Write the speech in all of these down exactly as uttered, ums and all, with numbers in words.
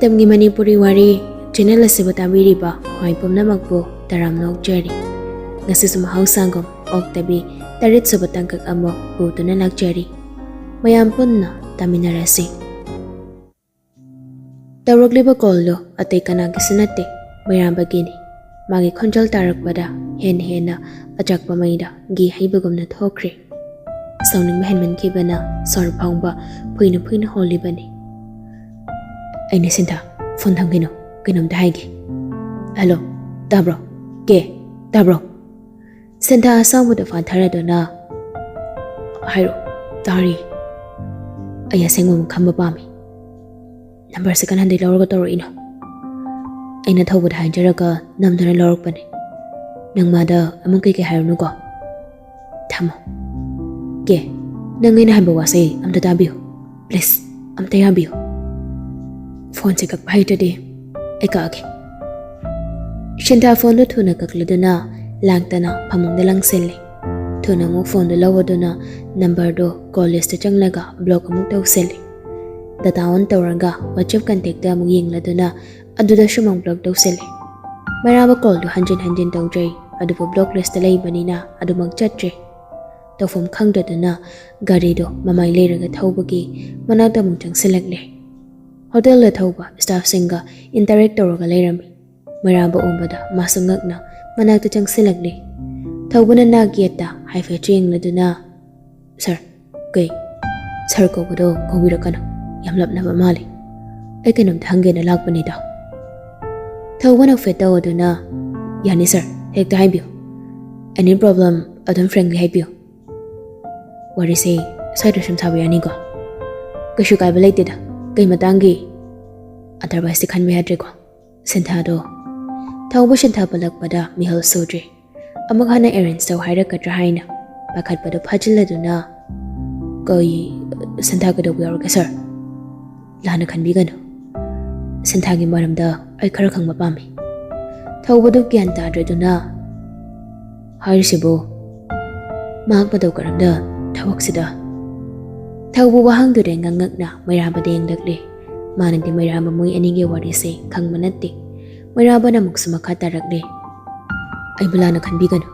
ꯃꯇꯝꯒꯤ ꯃꯅꯤꯄꯨꯔꯤ ꯋꯥꯔꯤ ꯆꯦꯅꯦꯜ ꯑꯁꯤꯕꯨ ꯇꯥꯕꯤꯔꯤꯕ ꯈ꯭ꯋꯥꯏ ꯄꯨꯝꯅꯃꯛꯄꯨ ꯇꯔꯥꯝꯅ ꯑꯣꯛꯆꯔꯤ꯫ ꯉꯁꯤꯁꯨ ꯃꯍꯧꯁꯥꯒꯨꯝ ꯑꯣꯛꯇꯕꯤ ꯇꯔꯦꯠꯁꯨꯕ ꯇꯥꯡꯀꯛ ꯑꯃ ꯄꯨꯗꯨꯅ ꯂꯥꯛꯆꯔꯤ꯫ ꯃꯌꯥꯝ ꯄꯨꯟꯅ ꯇꯥꯃꯤꯟꯅꯔꯁꯤ꯫ ꯇꯧꯔꯛꯂꯤꯕ ꯀꯣꯜꯗꯨ ꯑꯇꯩ ꯀꯅꯥꯒꯤꯁꯨ ꯅꯠꯇꯦ, ꯃꯩꯔꯥꯝꯕꯒꯤꯅꯤ꯫ ꯃꯥꯒꯤ ꯈꯣꯟꯖꯦꯜ ꯇꯥꯔꯛꯄꯗ ꯍꯦꯟꯅ ꯍꯦꯟꯅ ꯑꯆꯥꯛꯄ ꯃꯩꯗ ꯘꯤ ꯍꯩꯕꯒꯨꯝꯅ ꯊꯣꯛꯈ꯭ꯔꯦ꯫ ꯁꯥꯎꯅꯤꯡꯕ ꯍꯦꯟꯃꯟꯈꯤꯕꯅ ꯁꯣꯔ ꯐꯥꯎꯕ ꯐꯨꯏꯅ ꯐꯨꯏꯅ ꯍꯣꯜꯂꯤꯕꯅꯤ꯫ "ꯑꯩꯅ ꯁꯤꯟꯊꯥ, ꯐꯣꯟ ꯊꯝꯒꯤꯅꯣ, ꯀꯩꯅꯣꯝꯇ ꯍꯥꯏꯒꯦ꯫ ꯍꯜꯂꯣ, ꯇꯥꯕ꯭ꯔꯣ? ꯀꯦ, ꯇꯥꯕ꯭ꯔꯣ?" ꯁꯤꯟꯊꯥ ꯑꯁꯥꯎꯕꯗ ꯐꯥꯊꯔꯗꯨꯅ, "ꯍꯥꯏꯔꯣ, ꯇꯥꯔꯤ꯫ ꯑꯩ ꯑꯁꯦꯡꯕ ꯑꯃ ꯈꯪꯕ ꯄꯥꯝꯃꯤ꯫ ꯅꯝꯕꯔꯁꯦ ꯀꯅꯥꯗꯩ ꯂꯧꯔꯒ ꯇꯧꯔꯛꯏꯅꯣ? ꯑꯩꯅ ꯊꯧꯕꯗ ꯍꯥꯏꯖꯔꯒ ꯅꯝꯗꯨꯅ ꯂꯧꯔꯛꯄꯅꯦ꯫ ꯅꯪ ꯃꯥꯗ ꯑꯃꯨꯛ ꯀꯩꯀꯩ ꯍꯥꯏꯔꯨꯅꯨꯀꯣ꯫ ꯊꯝꯃꯣ꯫ ꯀꯦ, ꯅꯪ ꯑꯩꯅ ꯍꯥꯏꯕ ꯋꯥꯁꯦ ꯑꯝꯇ ꯇꯥꯕꯤꯌꯨ꯫ ꯄ꯭ꯂꯤꯖ, ꯑꯝꯇ ꯌꯥꯕꯤꯌꯨ꯫ ꯐꯣꯟꯁꯦ ꯀꯛꯄ ꯍꯩꯇ꯭ꯔꯗꯤ ꯑꯩ ꯀꯛꯑꯒꯦ꯫" ꯁꯤꯟꯊꯥ ꯐꯣꯟꯗꯨ ꯊꯨꯅ ꯀꯛꯂꯗꯨꯅ ꯂꯥꯡꯇꯅ ꯐꯃꯨꯡꯗ ꯂꯪꯁꯤꯜꯂꯤ꯫ ꯊꯨꯅ ꯑꯃꯨꯛ ꯐꯣꯟꯗꯨ ꯂꯧꯔꯗꯨꯅ ꯅꯝꯕꯔꯗꯨ ꯀꯣꯜ ꯂꯤꯁꯇ ꯆꯪꯂꯒ ꯕ꯭ꯂꯣꯛ ꯑꯃꯨꯛ ꯇꯧꯁꯤꯜꯂꯤ꯫ ꯗꯇꯥ ꯑꯣꯟ ꯇꯧꯔꯒ ꯋꯥꯆꯦꯞ ꯀꯟꯇꯦꯛꯇ ꯑꯃꯨꯛ ꯌꯦꯡꯂꯗꯨꯅ ꯑꯗꯨꯗꯁꯨ ꯑꯃꯨꯛ ꯕ꯭ꯂꯣꯛ ꯇꯧꯁꯤꯜꯂꯤ꯫ ꯃꯩꯔꯥꯕ ꯀꯣꯜꯗꯨ ꯍꯟꯖꯤꯟ ꯍꯟꯖꯤꯟ ꯇꯧꯖꯩ, ꯑꯗꯨꯕꯨ ꯕ꯭ꯂꯣꯛ ꯂꯤꯁꯇ ꯂꯩꯕꯅꯤꯅ ꯑꯗꯨꯃꯛ ꯆꯠꯇ꯭ꯔꯦ꯫ ꯇꯧꯐꯝ ꯈꯪꯗꯗꯨꯅ ꯒꯥꯔꯤꯗꯨ ꯃꯃꯥꯏ ꯂꯩꯔꯒ ꯊꯧꯕꯒꯤ ꯃꯅꯥꯛꯇ ꯑꯃꯨꯛ ꯆꯪꯁꯤꯜꯂꯛꯂꯦ꯫ ꯍꯣꯇꯦꯜꯗ ꯊꯧꯕ ꯁ꯭ꯇꯥꯐꯁꯤꯡꯒ ꯏꯟꯇꯔꯦꯛ ꯇꯧꯔꯒ ꯂꯩꯔꯝꯃꯤ꯫ ꯃꯩꯔꯥꯕ ꯎꯕꯗ ꯃꯥꯁꯨ ꯉꯛꯅ ꯃꯅꯥꯛꯇ ꯆꯪꯁꯤꯜꯂꯛꯂꯦ꯫ ꯊꯧꯕꯅ ꯅꯥꯛ ꯌꯦꯠꯇ ꯍꯥꯏꯐꯦꯠ ꯌꯦꯡꯂꯗꯨꯅ, "ꯁꯥꯔ, ꯀꯩ? ꯁꯥꯔ ꯀꯧꯕꯗꯣ ꯀꯧꯕꯤꯔꯛꯀꯅꯨ, ꯌꯥꯝ ꯂꯞꯅꯕ ꯃꯥꯜꯂꯤ꯫ ꯑꯩ ꯀꯩꯅꯣꯝꯇ ꯍꯪꯒꯦꯅ ꯂꯥꯛꯄꯅꯤꯗ꯫" ꯊꯧꯕꯅ ꯐꯦꯠ ꯇꯧꯗꯨꯅ, "ꯌꯥꯅꯤ ꯁꯥꯔ, ꯍꯦꯛꯇ ꯍꯥꯏꯕꯤꯌꯨ꯫ ꯑꯦꯅꯤ ꯄ꯭ꯔꯣꯕ꯭ꯂꯦꯝ ꯑꯗꯨꯝ ꯐ꯭ꯔꯦꯡꯂꯤ ꯍꯥꯏꯕꯤꯌꯨ꯫ ꯋꯥꯔꯤꯁꯦ ꯁ꯭ꯋꯥꯏꯗ ꯁꯨꯝ ꯁꯥꯕ ꯌꯥꯅꯤꯀꯣ?" "ꯀꯩꯁꯨ ꯀꯥꯏꯕ ꯂꯩꯇꯦꯗ꯫ ꯀꯩ ꯃꯇꯥꯡꯒꯤ?" ꯑꯗꯔꯋꯥꯏꯁꯇꯤ ꯈꯟꯕ ꯌꯥꯗ꯭ꯔꯦꯀꯣ꯫ ꯁꯤꯟꯊꯥꯗꯣ꯫ ꯊꯧꯕ ꯁꯤꯟꯊꯥ ꯄꯜꯂꯛꯄꯗ ꯃꯤꯍꯨꯜ ꯁꯨꯗ꯭ꯔꯤ꯫ ꯑꯃꯨꯛ ꯍꯟꯅ ꯑꯦꯔꯦꯟꯖ ꯇꯧ ꯍꯥꯏꯔꯛꯀꯗ꯭ꯔꯥ ꯍꯥꯏꯅ ꯄꯥꯈꯠꯄꯗꯨ ꯐꯥꯖꯤꯜꯂꯗꯨꯅ, "ꯀꯩ, ꯁꯤꯟꯊꯥ ꯀꯩꯗꯧꯕ ꯌꯥꯎꯔꯒꯦ ꯁꯥꯔ?" "ꯂꯥꯟꯅ ꯈꯟꯕꯤꯒꯅꯨ꯫ ꯁꯤꯟꯊꯥꯒꯤ ꯃꯔꯝꯗ ꯑꯩ ꯈꯔ ꯈꯪꯕ ꯄꯥꯝꯃꯤ꯫" ꯊꯧꯕꯗꯨ ꯒ꯭ꯌꯥꯟ ꯇꯥꯗ꯭ꯔꯗꯨꯅ, "ꯍꯥꯏꯔꯤꯁꯤꯕꯨ ꯃꯍꯥꯛ ꯃꯇꯧ ꯀꯔꯝꯗ ꯊꯕꯛꯁꯤꯗ?" ꯊꯧꯕ ꯋꯥꯍꯪꯗꯨꯗ ꯉꯛꯉꯛꯅ ꯃꯩꯔꯥꯕꯗ ꯌꯦꯡꯂꯛꯂꯦ꯫ ꯃꯥꯅꯗꯤ ꯃꯩꯔꯥꯕ ꯃꯣꯏ ꯑꯅꯤꯒꯤ ꯋꯥꯔꯤꯁꯦ ꯈꯪꯕ ꯅꯠꯇꯦ꯫ ꯃꯩꯔꯥꯕꯅ ꯑꯃꯨꯛꯁꯨ ꯃꯈꯥ ꯇꯥꯔꯛꯂꯦ꯫ "ꯑꯩꯕꯨ ꯂꯥꯟꯅ ꯈꯟꯕꯤꯒꯅꯨ꯫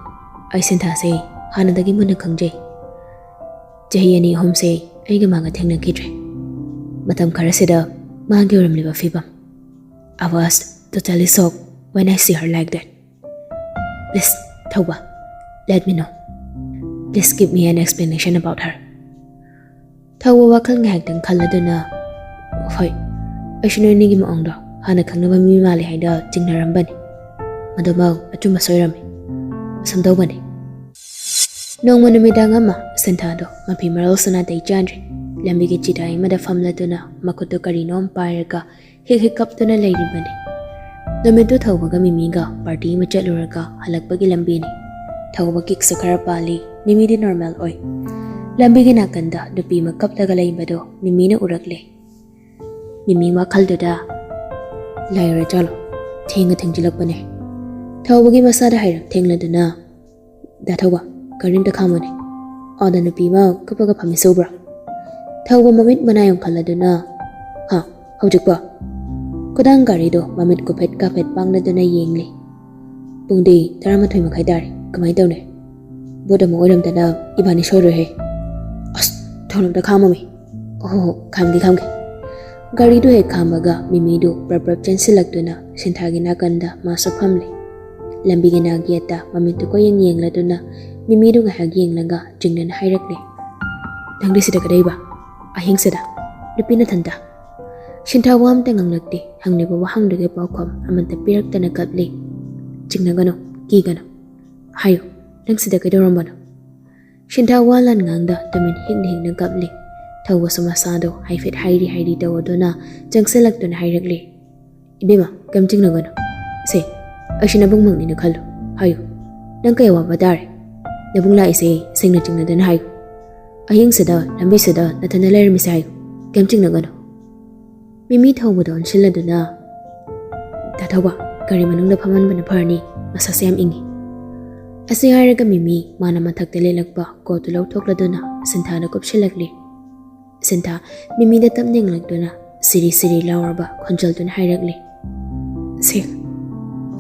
ꯑꯩ ꯁꯤꯟꯊꯥꯁꯦ ꯍꯥꯟꯅꯗꯒꯤ ꯃꯨꯟꯅ ꯈꯪꯖꯩ꯫ ꯆꯍꯤ ꯑꯅꯤ ꯑꯍꯨꯝꯁꯦ ꯑꯩꯒ ꯃꯥꯒ ꯊꯦꯡꯅꯈꯤꯗ꯭ꯔꯦ꯫ ꯃꯇꯝ ꯈꯔꯁꯤꯗ ꯃꯥꯒꯤ ꯑꯣꯏꯔꯝꯂꯤꯕ ꯐꯤꯕꯝ, I was totally shocked when I see her like that. Please, ꯊꯧꯕ, let me know. Please give me an explanation about her." ꯊꯧꯕ ꯋꯥꯈꯜ ꯉꯥꯏꯍꯥꯛꯇꯪ ꯈꯜꯂꯗꯨꯅ, "ꯍꯣꯏ, ꯑꯩꯁꯨ ꯅꯣꯏ ꯑꯅꯤꯒꯤ ꯃꯑꯣꯡꯗꯣ ꯍꯥꯟꯅ ꯈꯪꯅꯕ ꯃꯤ ꯃꯥꯜꯂꯦ ꯍꯥꯏꯅ ꯆꯤꯡꯅꯔꯝꯕꯅꯤ꯫ ꯃꯗꯨꯃꯛ ꯑꯆꯨꯝꯕ ꯁꯣꯏꯔꯝꯃꯤ꯫ ꯑꯁꯨꯝ ꯇꯧꯕꯅꯤ꯫ ꯅꯣꯡꯃ ꯅꯨꯃꯤꯗꯥꯡ ꯑꯃ ꯁꯤꯟꯊꯥꯗꯣ ꯃꯐꯤ ꯃꯔꯣꯜꯁꯨ ꯅꯥꯇꯩ ꯆꯥꯗ꯭ꯔꯦ꯫ ꯂꯝꯕꯤꯒꯤ ꯆꯤꯗꯥꯏ ꯑꯃꯗ ꯐꯝꯂꯗꯨꯅ ꯃꯈꯨꯠꯇꯨ ꯀꯔꯤꯅꯣ ꯑꯃ ꯄꯥꯏꯔꯒ ꯍꯤꯛ ꯍꯤꯛ ꯀꯞꯇꯨꯅ ꯂꯩꯔꯤꯕꯅꯤ꯫ ꯅꯨꯃꯤꯠꯇꯨ ꯊꯧꯕꯒ ꯃꯤꯃꯤꯒ ꯄꯥꯔꯇꯤ ꯑꯃ ꯆꯠꯂꯨꯔꯒ ꯍꯜꯂꯛꯄꯒꯤ ꯂꯝꯕꯤꯅꯤ꯫ ꯊꯧꯕ ꯀꯤꯛꯁꯨ ꯈꯔ ꯄꯥꯜꯂꯤ, ꯃꯤꯃꯤꯗꯤ ꯅꯣꯔꯃꯦꯜ ꯑꯣꯏ꯫ ꯂꯝꯕꯤꯒꯤ ꯅꯥꯀꯟꯗ ꯅꯨꯄꯤ ꯑꯃ ꯀꯞꯂꯒ ꯂꯩꯕꯗꯣ ꯃꯤꯃꯤꯅ ꯎꯔꯛꯂꯦ꯫ ꯃꯤꯃꯤ ꯋꯥꯈꯜꯗꯨꯗ, "ꯂꯥꯏ ꯑꯣꯏꯔꯖꯥꯠꯂꯣ? ꯊꯦꯡꯉ ꯊꯦꯡꯖꯤꯜꯂꯛꯄꯅꯦ"꯫ ꯊꯧꯕꯒꯤ ꯃꯁꯥꯗ ꯍꯥꯏꯔꯞ ꯊꯦꯡꯂꯗꯨꯅ, "ꯗꯥ ꯊꯧꯕ, ꯒꯥꯔꯤ ꯑꯝꯇ ꯈꯥꯝꯃꯨꯅꯦ"꯫ ꯑꯥꯗ ꯅꯨꯄꯤ ꯑꯃ ꯀꯞꯄꯒ ꯐꯝꯃꯤꯁꯦ ꯎꯕ꯭ꯔꯥ? ꯊꯧꯕ ꯃꯃꯤꯠ ꯃꯅꯥ ꯌꯣꯡꯈꯠꯂꯗꯨꯅ, "ꯍꯥ? ꯍꯧꯖꯤꯛꯄꯣ?" ꯈꯨꯗꯥꯡ ꯒꯥꯔꯤꯗꯣ ꯃꯃꯤꯠ ꯀꯨꯐꯦꯠ ꯀꯥꯐꯦꯠ ꯄꯥꯡꯂꯗꯨꯅ ꯌꯦꯡꯂꯤ꯫ "ꯄꯨꯡꯗꯤ ꯇꯔꯥꯃꯥꯊꯣꯏ ꯃꯈꯥꯏ ꯇꯥꯔꯦ꯫ ꯀꯃꯥꯏꯅ ꯇꯧꯅꯤ? ꯚꯨꯠ ꯑꯃ ꯑꯣꯏꯔꯝꯗꯅ ꯏꯕꯥꯅꯤ ꯁꯣꯏꯔꯣꯏꯍꯦ꯫ ꯑꯁ, ꯊꯧꯅꯝꯗ ꯈꯥꯝꯃꯝꯃꯤ꯫ ꯑꯣ ꯍꯣ ꯍꯣ, ꯈꯥꯝꯒꯦ, ꯈꯥꯝꯒꯦ"꯫ ꯒꯥꯔꯤꯗꯨ ꯍꯦꯛ ꯈꯥꯝꯕꯒ ꯃꯤꯃꯤꯗꯨ ꯄ꯭ꯔꯞ ꯄ꯭ꯔꯞ ꯆꯦꯟꯁꯤꯜꯂꯛꯇꯨꯅ ꯁꯤꯟꯊꯥꯒꯤ ꯅꯥꯀꯟꯗ ꯃꯥꯁꯨ ꯐꯝꯂꯦ꯫ ꯂꯝꯕꯤꯒꯤ ꯅꯥꯛ ꯌꯦꯠꯇ ꯃꯃꯤꯠꯇꯨ ꯀꯣꯏꯌꯦꯡ ꯌꯦꯡꯂꯗꯨꯅ ꯃꯤꯃꯤꯗꯨ ꯉꯥꯏꯍꯥꯛ ꯌꯦꯡꯂꯒ ꯆꯤꯡꯅꯅ ꯍꯥꯏꯔꯛꯂꯦ, "ꯅꯪꯗꯤ ꯁꯤꯗ ꯀꯩꯗꯧꯏꯕ? ꯑꯍꯤꯡꯁꯤꯗ? ꯅꯨꯄꯤ ꯅꯊꯟꯇ?" ꯁꯤꯟꯊꯥ ꯋꯥ ꯑꯃꯇ ꯉꯥꯡꯂꯛꯇꯦ꯫ ꯍꯪꯂꯤꯕ ꯋꯥꯍꯪꯗꯨꯒꯤ ꯄꯥꯎꯈꯨꯝ ꯑꯃꯠꯇ ꯄꯤꯔꯛꯇꯅ ꯀꯞꯂꯤ꯫ "ꯆꯤꯡꯅꯒꯅꯨ, ꯀꯤꯒꯅꯨ꯫ ꯍꯥꯏꯌꯨ, ꯅꯪ ꯁꯤꯗ ꯀꯩꯗꯧꯔꯝꯕꯅꯣ?" ꯁꯤꯟꯊꯥ ꯋꯥ ꯂꯥꯟ ꯉꯥꯡꯗ ꯇꯨꯃꯤꯟ ꯍꯤꯛꯅ ꯍꯤꯛꯅ ꯀꯞꯂꯤ꯫ ꯊꯧꯕꯁꯨ ꯃꯁꯥꯗꯣ ꯍꯥꯏꯐꯦꯠ ꯍꯥꯏꯔꯤ ꯍꯥꯏꯔꯤ ꯇꯧꯔꯗꯨꯅ ꯆꯪꯁꯤꯜꯂꯛꯇꯨꯅ ꯍꯥꯏꯔꯛꯂꯤ, "ꯏꯕꯦꯝꯃ, ꯀꯩꯝ ꯆꯤꯡꯅꯒꯅꯨ꯫ ꯁꯦ, ꯑꯩꯁꯨ ꯅꯕꯨꯡꯃꯛꯅꯤꯅ ꯈꯜꯂꯨ꯫ ꯍꯥꯏꯌꯨ, ꯅꯪ ꯀꯩ ꯑꯋꯥꯕ ꯇꯥꯔꯦ? ꯅꯕꯨꯡ ꯂꯥꯛꯏꯁꯦ ꯁꯦꯡꯅ ꯆꯤꯡꯅꯗꯅ ꯍꯥꯏꯌꯨ꯫ ꯑꯍꯤꯡꯁꯤꯗ ꯂꯝꯕꯤꯁꯤꯗ ꯅꯊꯟꯗ ꯂꯩꯔꯝꯃꯤꯁꯦ ꯍꯥꯏꯌꯨ, ꯀꯩꯝ ꯆꯤꯡꯅꯒꯅꯨ"꯫ ꯃꯤꯃꯤ ꯊꯧꯕꯗ ꯑꯣꯟꯁꯤꯜꯂꯗꯨꯅ, "ꯗꯥ ꯊꯧꯕ, ꯒꯥꯔꯤ ꯃꯅꯨꯡꯗ ꯐꯝꯍꯟꯕꯅ ꯐꯔꯅꯤ, ꯃꯁꯥꯁꯦ ꯌꯥꯝ ꯏꯪꯉꯤ"꯫ ꯑꯁꯤ ꯍꯥꯏꯔꯒ ꯃꯤꯃꯤ ꯃꯥꯅ ꯃꯊꯛꯇ ꯂꯤꯠꯂꯛꯄ ꯀꯣꯠꯇꯨ ꯂꯧꯊꯣꯛꯂꯗꯨꯅ ꯁꯤꯟꯊꯥꯗ ꯀꯨꯞꯁꯤꯜꯂꯛꯂꯤ꯫ ꯁꯤꯟꯊꯥ ꯃꯤꯃꯤꯗ ꯇꯞꯅ ꯌꯦꯡꯂꯛꯇꯨꯅ, ꯁꯤꯔꯤ ꯁꯤꯔꯤ ꯂꯥꯎꯔꯕ ꯈꯣꯟꯖꯦꯜꯗꯨꯅ ꯍꯥꯏꯔꯛꯂꯤ꯫ "ꯁꯦꯜ,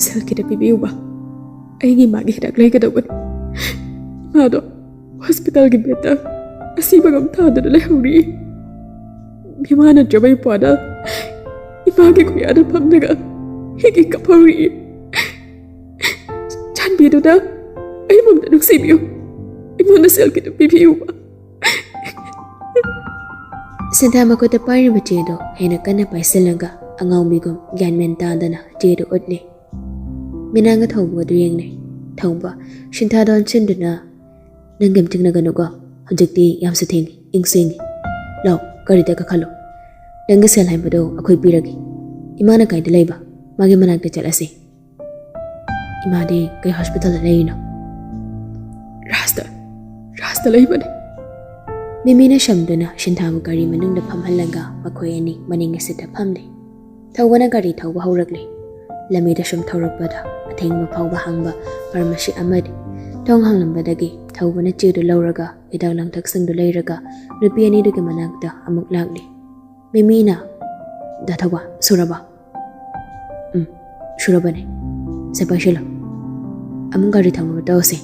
ꯁꯦꯜ ꯈꯤꯇ ꯄꯤꯕꯤꯌꯨꯕ꯫ ꯑꯩꯒꯤ ꯏꯃꯥꯒꯤ ꯍꯤꯗꯥꯛ ꯂꯩꯒꯗꯧꯕꯅꯤ꯫ ꯏꯃꯥꯗꯣ ꯍꯣꯁꯄꯤꯇꯥꯜꯒꯤ ꯕꯦꯗꯇ ꯑꯁꯤꯕ ꯉꯝ ꯊꯥꯗꯨꯅ ꯂꯩꯍꯧꯔꯤ꯫ ꯃꯤꯃꯥ ꯅꯠꯇ꯭ꯔꯕ ꯏꯄ꯭ꯋꯥꯅ ꯏꯃꯥꯒꯤ ꯈꯨꯌꯥꯗ ꯐꯝꯂꯒ ꯍꯤꯛ ꯍꯤꯛ ꯀꯞꯍꯧꯔꯤ꯫ ꯆꯥꯟꯕꯤꯗꯨꯅ ꯑꯩꯕꯨ ꯑꯝꯇ ꯅꯨꯡꯁꯤꯕꯤꯌꯨ꯫ ꯑꯩꯉꯣꯟꯗ ꯁꯦꯜ ꯈꯤꯇ ꯄꯤꯕꯤꯌꯨꯕ꯫" ꯁꯤꯟꯊꯥ ꯃꯈꯨꯠꯇ ꯄꯥꯏꯔꯤꯕ ꯆꯦꯗꯣ ꯍꯦꯟꯅ ꯀꯟꯅ ꯄꯥꯏꯁꯤꯜꯂꯒ ꯑꯉꯥꯎꯕꯤꯒꯨꯝ ꯒ꯭ꯌꯥꯟ ꯃꯦꯟ ꯇꯥꯗꯅ ꯆꯦꯗꯣ ꯎꯠꯂꯤ꯫ ꯃꯤꯅꯥꯒ ꯊꯧꯕꯒꯗꯨ ꯌꯦꯡꯅꯩ꯫ ꯊꯧꯕ ꯁꯤꯟꯊꯥꯗ ꯑꯣꯟꯁꯤꯟꯗꯨꯅ, "ꯅꯪ ꯀꯩꯝ ꯆꯤꯡꯅꯒꯅꯨꯀꯣ꯫ ꯍꯧꯖꯤꯛꯇꯤ ꯌꯥꯝꯁꯨ ꯊꯦꯡꯉꯤ, ꯏꯪꯁꯨ ꯏꯪꯉꯤ꯫ ꯂꯥꯎ, ꯒꯥꯔꯤꯗ ꯀꯥꯈꯠꯂꯣ꯫ ꯅꯪꯒꯤ ꯁꯦꯜ ꯍꯥꯏꯕꯗꯣ ꯑꯩꯈꯣꯏ ꯄꯤꯔꯒꯦ꯫ ꯏꯃꯥꯅ ꯀꯥꯏꯗ ꯂꯩꯕ? ꯃꯥꯒꯤ ꯃꯅꯥꯛꯇ ꯆꯠꯂꯁꯤ꯫" "ꯏꯃꯥꯗꯤ ꯀꯩ ꯍꯣꯁꯄꯤꯇꯥꯜꯗ ꯂꯩꯔꯤꯅꯣ?" "ꯔꯥꯖꯇ, ꯔꯥꯖꯇ ꯂꯩꯕꯅꯤ꯫" ꯃꯤꯃꯤꯅ ꯁꯝꯗꯨꯅ ꯁꯤꯟꯊꯥꯕꯨ ꯒꯥꯔꯤ ꯃꯅꯨꯡꯗ ꯐꯝꯍꯜꯂꯒ ꯃꯈꯣꯏ ꯑꯅꯤ ꯃꯅꯤꯡꯒꯤ ꯁꯤꯠꯇ ꯐꯝꯂꯤ꯫ ꯊꯧꯕꯅ ꯒꯥꯔꯤ ꯊꯧꯕ ꯍꯧꯔꯛꯂꯤ꯫ ꯂꯝꯕꯤꯗ ꯁꯨꯝ ꯊꯧꯔꯛꯄꯗ ꯑꯊꯦꯡꯕ ꯐꯥꯎꯕ ꯍꯥꯡꯕ ꯐꯥꯔꯃꯥꯁꯤ ꯑꯃꯗꯤ ꯊꯣꯡ ꯍꯥꯡꯂꯝꯕꯗꯒꯤ ꯊꯧꯕꯅ ꯆꯦꯗꯨ ꯂꯧꯔꯒ ꯍꯤꯗꯥꯛ ꯂꯥꯡꯊꯛꯁꯤꯡꯗꯨ ꯂꯩꯔꯒ ꯅꯨꯄꯤ ꯑꯅꯤꯗꯨꯒꯤ ꯃꯅꯥꯛꯇ ꯑꯃꯨꯛ ꯂꯥꯛꯂꯤ꯫ ꯃꯤꯃꯤꯅ, "ꯗꯥ ꯊꯧꯕ, ꯁꯨꯔꯕ?" "ꯎꯝ, ꯁꯨꯔꯕꯅꯦ꯫ ꯁꯦ, ꯄꯥꯏꯁꯤꯜꯂꯣ꯫ ꯑꯃꯨꯛ ꯒꯥꯔꯤ ꯊꯧꯅꯕ ꯇꯧꯁꯦ꯫"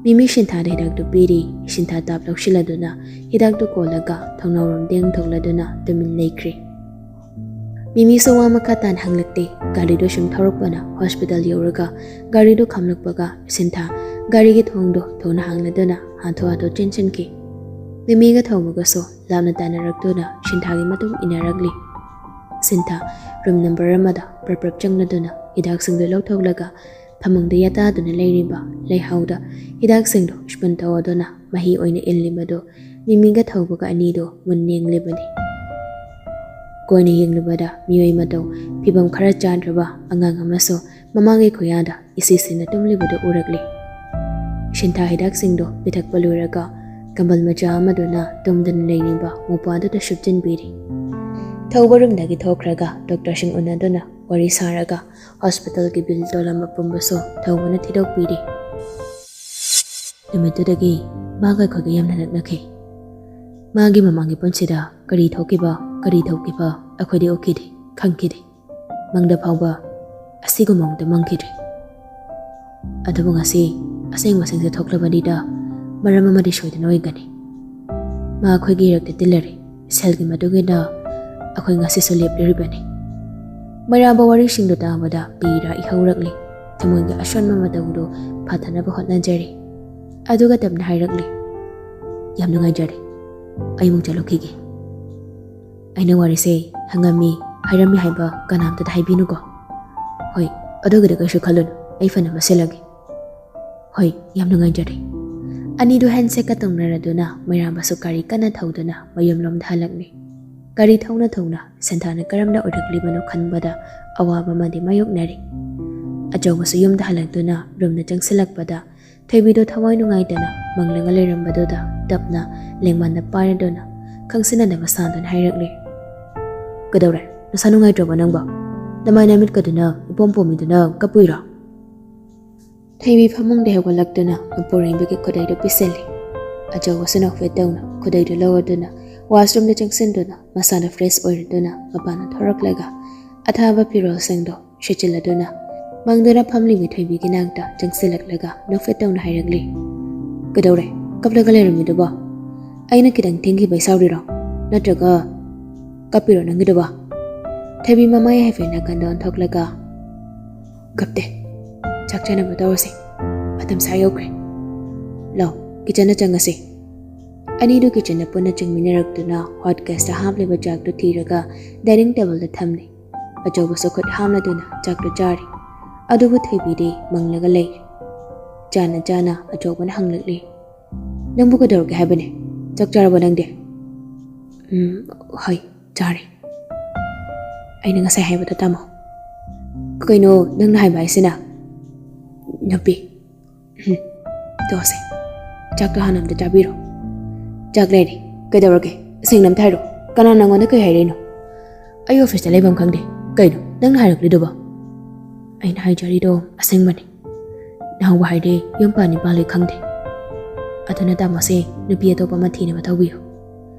ꯃꯤꯃꯤ ꯁꯤꯟꯊꯥꯗ ꯍꯤꯗꯥꯛꯇꯨ ꯄꯤꯔꯤ꯫ ꯁꯤꯟꯊꯥ ꯇꯥꯞ ꯂꯧꯁꯤꯜꯂꯗꯨꯅ ꯍꯤꯗꯥꯛꯇꯨ ꯀꯣꯜꯂꯒ ꯊꯣꯡꯅꯥꯎꯔꯣꯝꯗ ꯌꯦꯡꯊꯣꯛꯂꯗꯨꯅ ꯇꯨꯃꯤꯟ ꯂꯩꯈ꯭ꯔꯦ꯫ ꯃꯤꯃꯤꯁꯨ ꯋꯥ ꯃꯈꯥ ꯇꯥꯅ ꯍꯪꯂꯛꯇꯦ꯫ ꯒꯥꯔꯤꯗꯨ ꯁꯨꯝ ꯊꯧꯔꯛꯄꯅ ꯍꯣꯁꯄꯤꯇꯥꯜ ꯌꯧꯔꯒ ꯒꯥꯔꯤꯗꯨ ꯈꯥꯝꯂꯛꯄꯒ ꯁꯤꯟꯊꯥ ꯒꯥꯔꯤꯒꯤ ꯊꯣꯡꯗꯨ ꯊꯨꯅ ꯍꯥꯡꯂꯗꯨꯅ ꯍꯥꯊꯨ ꯍꯥꯊꯨ ꯆꯦꯟꯁꯤꯟꯈꯤ꯫ ꯃꯤꯃꯤꯒ ꯊꯧꯕꯒꯁꯨ ꯂꯥꯞꯅ ꯇꯥꯟꯅꯔꯛꯇꯨꯅ ꯁꯤꯟꯊꯥꯒꯤ ꯃꯇꯨꯡ ꯏꯟꯅꯔꯛꯂꯤ꯫ ꯁꯤꯟꯊꯥ ꯔꯨꯝ ꯅꯝꯕꯔ ꯑꯃꯗ ꯄ꯭ꯔꯞ ꯄ꯭ꯔꯞ ꯆꯪꯂꯗꯨꯅ ꯍꯤꯗꯥꯛꯁꯤꯡꯗꯨ ꯂꯧꯊꯣꯛꯂꯒ ꯐꯃꯨꯡꯗ ꯌꯥꯇꯥꯗꯨꯅ ꯂꯩꯔꯤꯕ ꯂꯩꯍꯥꯎꯗ ꯍꯤꯗꯥꯛꯁꯤꯡꯗꯨ ꯁ꯭ꯄꯨꯟ ꯇꯧꯗꯨꯅ ꯃꯍꯤ ꯑꯣꯏꯅ ꯏꯜꯂꯤꯕꯗꯨ ꯃꯤꯃꯤꯒ ꯊꯧꯕꯒ ꯑꯅꯤꯗꯨ ꯃꯨꯟ ꯌꯦꯡꯂꯤꯕꯅꯤ꯫ ꯀꯣꯏꯅ ꯌꯦꯡꯂꯨꯕꯗ ꯃꯤꯑꯣꯏ ꯃꯇꯧ ꯐꯤꯕꯝ ꯈꯔ ꯆꯥꯗ꯭ꯔꯕ ꯑꯉꯥꯡ ꯑꯃꯁꯨ ꯃꯃꯥꯒꯤ ꯈꯨꯌꯥꯗ ꯏꯁꯤ ꯁꯤꯅ ꯇꯨꯝꯂꯤꯕꯗꯨ ꯎꯔꯛꯂꯤ꯫ ꯁꯤꯟꯊꯥ ꯍꯤꯗꯥꯛꯁꯤꯡꯗꯨ ꯄꯤꯊꯛꯄ ꯂꯣꯏꯔꯒ ꯀꯝꯕꯜ ꯃꯆꯥ ꯑꯃꯗꯨꯅ ꯇꯨꯝꯗꯨꯅ ꯂꯩꯔꯤꯕ ꯃꯧꯄ꯭ꯋꯥꯗꯨꯗ ꯁꯨꯞꯆꯤꯟꯕꯤꯔꯤ꯫ ꯊꯧꯕ ꯔꯨꯝꯗꯒꯤ ꯊꯣꯛꯈ꯭ꯔꯒ ꯗꯣꯛꯇꯔꯁꯤꯡ ꯎꯅꯗꯨꯅ ꯋꯥꯔꯤ ꯁꯥꯔꯒ ꯍꯣꯁꯄꯤꯇꯥꯜꯒꯤ ꯕꯤꯜ ꯇꯣꯜꯂꯝꯕ ꯄꯨꯝꯕꯁꯨ ꯊꯧꯕꯅ ꯊꯤꯗꯣꯛꯄꯤꯔꯤ꯫ ꯅꯨꯃꯤꯠꯇꯨꯗꯒꯤ ꯃꯥꯒ ꯑꯩꯈꯣꯏꯒ ꯌꯥꯝꯅ ꯅꯛꯅꯈꯤ꯫ ꯃꯥꯒꯤ ꯃꯃꯥꯡꯒꯤ ꯄꯨꯟꯁꯤꯗ ꯀꯔꯤ ꯊꯣꯛꯈꯤꯕ ꯀꯔꯤ ꯇꯧꯈꯤꯕ ꯑꯩꯈꯣꯏꯗꯤ ꯎꯈꯤꯗꯦ, ꯈꯪꯈꯤꯗꯦ꯫ ꯃꯪꯗ ꯐꯥꯎꯕ ꯑꯁꯤꯒꯨꯝꯕ ꯃꯪꯗ ꯃꯪꯈꯤꯗ꯭ꯔꯤ꯫ ꯑꯗꯨꯕꯨ ꯉꯁꯤ ꯑꯁꯦꯡꯕꯁꯤꯡꯁꯦ ꯊꯣꯛꯂꯕꯅꯤꯅ ꯃꯔꯝ ꯑꯃꯗꯤ ꯁꯣꯏꯗꯅ ꯑꯣꯏꯒꯅꯤ꯫ ꯃꯥ ꯑꯩꯈꯣꯏꯒꯤ ꯏꯔꯛꯇ ꯇꯤꯜꯂꯔꯦ꯫ ꯁꯦꯜꯒꯤ ꯃꯇꯨꯡ ꯏꯟꯅ ꯑꯩꯈꯣꯏ ꯉꯁꯤꯁꯨ ꯂꯦꯞꯂꯤꯕꯅꯤ꯫ ꯃꯩꯔꯥꯕ ꯋꯥꯔꯤꯁꯤꯡꯗꯨ ꯇꯥꯕꯗ ꯄꯤꯔꯥ ꯏꯍꯧꯔꯛꯂꯤ꯫ ꯊꯃꯣꯏꯒꯤ ꯑꯁꯣꯟꯕ ꯃꯇꯧꯗꯨ ꯐꯥꯊꯅꯕ ꯍꯣꯠꯅꯖꯔꯤ꯫ ꯑꯗꯨꯒ ꯇꯞꯅ ꯍꯥꯏꯔꯛꯂꯤ, "ꯌꯥꯝ ꯅꯨꯡꯉꯥꯏꯖꯔꯦ꯫ ꯑꯩ ꯑꯃꯨꯛ ꯆꯠꯂꯨꯈꯤꯒꯦ꯫ ꯑꯩꯅ ꯋꯥꯔꯤꯁꯦ ꯍꯪꯉꯝꯃꯤ, ꯍꯥꯏꯔꯝꯃꯤ ꯍꯥꯏꯕ ꯀꯅꯥꯝꯇꯗ ꯍꯥꯏꯕꯤꯅꯨꯀꯣ꯫ ꯍꯣꯏ, ꯑꯗꯨꯒꯤꯗꯤ ꯀꯩꯁꯨ ꯈꯜꯂꯨꯅꯨ, ꯑꯩ ꯐꯅꯕ ꯁꯤꯜꯂꯒꯦ꯫ ꯍꯣꯏ, ꯌꯥꯝ ꯅꯨꯡꯉꯥꯏꯖꯔꯦ꯫" ꯑꯅꯤꯗꯨ ꯍꯦꯟꯁꯦꯛꯀ ꯇꯧꯅꯔꯗꯨꯅ ꯃꯩꯔꯥꯕꯁꯨ ꯒꯥꯔꯤ ꯀꯟꯅ ꯊꯧꯗꯨꯅ ꯃꯌꯨꯝꯂꯣꯝꯗ ꯍꯜꯂꯛꯂꯤ꯫ ꯒꯥꯔꯤ ꯊꯧꯅ ꯊꯧꯅ ꯁꯦꯟꯊꯥꯅ ꯀꯔꯝꯅ ꯑꯣꯏꯔꯛꯂꯤꯕꯅꯣ ꯈꯟꯕꯗ ꯑꯋꯥꯕ ꯑꯃꯗꯤ ꯃꯥꯌꯣꯛꯅꯔꯤ꯫ ꯑꯆꯧꯕꯁꯨ ꯌꯨꯝꯗ ꯍꯜꯂꯛꯇꯨꯅ ꯔꯨꯝꯗ ꯆꯪꯁꯤꯜꯂꯛꯄꯗ ꯊꯣꯏꯕꯤꯗꯣ ꯊꯋꯥꯏ ꯅꯨꯡꯉꯥꯏꯇꯅ ꯃꯪꯂꯒ ꯂꯩꯔꯝꯕꯗꯨꯗ ꯇꯞꯅ ꯂꯦꯡꯃꯥꯟꯗ ꯄꯥꯏꯔꯗꯨꯅ ꯈꯪꯁꯤꯟꯅꯗꯕ ꯁꯥꯗꯨꯅ ꯍꯥꯏꯔꯛꯂꯤ, "ꯀꯩꯗꯧꯔꯦ? ꯅꯁꯥ ꯅꯨꯡꯉꯥꯏꯇ꯭ꯔꯕꯣ ꯅꯪꯕꯣ? ꯅꯃꯥꯏ ꯅꯃꯤꯠꯀꯗꯨꯅ ꯏꯄꯣꯝ ꯄꯣꯝꯃꯤꯗꯨꯅ ꯀꯞꯄꯨꯏꯔꯣ?" ꯊꯣꯏꯕꯤ ꯐꯃꯨꯡꯗ ꯍꯧꯒꯠꯂꯛꯇꯨꯅ ꯃꯄꯨꯔꯣꯏꯕꯒꯤ ꯈꯨꯗꯩꯗꯨ ꯄꯤꯁꯤꯜꯂꯤ꯫ ꯑꯆꯧꯕꯁꯨ ꯅꯣꯛꯐꯦꯠ ꯇꯧꯅ ꯈꯨꯗꯩꯗꯨ ꯂꯧꯔꯗꯨꯅ ꯋꯥꯁꯔꯨꯝꯗ ꯆꯪꯁꯤꯟꯗꯨꯅ ꯃꯁꯥꯅ ꯐ꯭ꯔꯦꯁ ꯑꯣꯏꯔꯗꯨꯅ ꯃꯄꯥꯟꯗ ꯊꯣꯔꯛꯂꯒ ꯑꯊꯥꯕ ꯐꯤꯔꯣꯜꯁꯤꯡꯗꯣ ꯁꯦꯠꯆꯤꯜꯂꯗꯨꯅ ꯃꯪꯗꯨꯅ ꯐꯝꯂꯤꯕꯤ ꯊꯣꯏꯕꯤꯒꯤ ꯅꯥꯛꯇ ꯆꯪꯁꯤꯜꯂꯛꯂꯒ ꯅꯣꯛꯐꯦꯠ ꯇꯧꯅ ꯍꯥꯏꯔꯛꯂꯤ, "ꯀꯩꯗꯧꯔꯦ? ꯀꯞꯂꯒ ꯂꯩꯔꯝꯃꯤꯗꯨꯕꯣ? ꯑꯩꯅ ꯈꯤꯇꯪ ꯊꯦꯡꯈꯤꯕꯩ ꯁꯥꯎꯔꯤꯔꯣ? ꯅꯠꯇ꯭ꯔꯒ ꯀꯞꯄꯤꯔꯣ ꯅꯪꯒꯤꯗꯨꯕꯣ?" ꯊꯣꯏꯕꯤ ꯃꯃꯥꯏ ꯍꯥꯏꯐꯦꯠ ꯅꯥꯀꯟꯗ ꯑꯣꯟꯊꯣꯛꯂꯒ, "ꯀꯞꯇꯦ꯫ ꯆꯥꯛ ꯆꯥꯅꯕ ꯇꯧꯔꯁꯦ꯫ ꯃꯇꯝ ꯁꯥ ꯌꯧꯈ꯭ꯔꯦ꯫ ꯂꯥꯎ, ꯀꯤꯆꯟꯗ ꯆꯪꯉꯁꯦ꯫" ꯑꯅꯤꯗꯨ ꯀꯤꯆꯟꯗ ꯄꯨꯟꯅ ꯆꯪꯃꯤꯟꯅꯔꯛꯇꯨꯅ ꯍꯣꯠ ꯒꯦꯁꯇ ꯍꯥꯞꯂꯤꯕ ꯆꯥꯛꯇꯨ ꯊꯤꯔꯒ ꯗꯥꯏꯅꯤꯡ ꯇꯦꯕꯜꯗ ꯊꯝꯂꯤ꯫ ꯑꯆꯧꯕꯁꯨ ꯈꯨꯠ ꯍꯥꯝꯂꯗꯨꯅ ꯆꯥꯛꯇꯨ ꯆꯥꯔꯤ꯫ ꯑꯗꯨꯕꯨ ꯊꯣꯏꯕꯤꯗꯤ ꯃꯪꯂꯒ ꯂꯩꯔꯤ꯫ ꯆꯥꯅ ꯆꯥꯅ ꯑꯆꯧꯕꯅ ꯍꯪꯂꯛꯂꯤ, "ꯅꯪꯕꯨ ꯀꯩꯗꯧꯔꯒꯦ ꯍꯥꯏꯕꯅꯦ? ꯆꯥꯛ ꯆꯥꯔꯕꯣ ꯅꯪꯗꯤ?" "ꯎꯝ, ꯍꯣꯏ, ꯆꯥꯔꯦ꯫" "ꯑꯩꯅ ꯉꯁꯥꯏ ꯍꯥꯏꯕꯗꯣ ꯇꯥꯃꯣ꯫" "ꯀꯩꯅꯣ ꯅꯪꯅ ꯍꯥꯏꯕ ꯍꯥꯏꯁꯤꯅ?" "ꯅꯨꯄꯤ, ꯎꯝ, ꯇꯣꯛꯑꯁꯦ꯫ ꯆꯥꯛꯇꯣ ꯍꯥꯟꯅ ꯑꯝꯇ ꯆꯥꯕꯤꯔꯣ꯫" "ꯆꯥꯛ ꯂꯩꯔꯦ꯫ ꯀꯩꯗꯧꯔꯒꯦ? ꯁꯦꯡꯅ ꯑꯝꯇ ꯍꯥꯏꯔꯣ꯫ ꯀꯅꯥ ꯅꯪꯉꯣꯟꯗ ꯀꯩ ꯍꯥꯏꯔꯛꯏꯅꯣ?" "ꯑꯩ ꯑꯣꯐꯤꯁꯇ ꯂꯩꯐꯝ ꯈꯪꯗꯦ꯫ ꯀꯩꯅꯣ ꯅꯪꯅ ꯍꯥꯏꯔꯛꯂꯤꯗꯨꯕꯣ?" "ꯑꯩꯅ ꯍꯥꯏꯖꯔꯤꯗꯣ ꯑꯁꯦꯡꯕꯅꯤ꯫ ꯅꯍꯥꯟꯋꯥꯏꯗꯤ ꯌꯨꯝ ꯄꯥꯅꯤ ꯄꯥꯜꯂꯤ ꯈꯪꯗꯦ꯫ ꯑꯗꯨꯅ ꯇꯥꯃꯣꯁꯦ ꯅꯨꯄꯤ ꯑꯇꯣꯞꯄ ꯑꯃ ꯊꯤꯅꯕ ꯇꯧꯕꯤꯌꯨ꯫"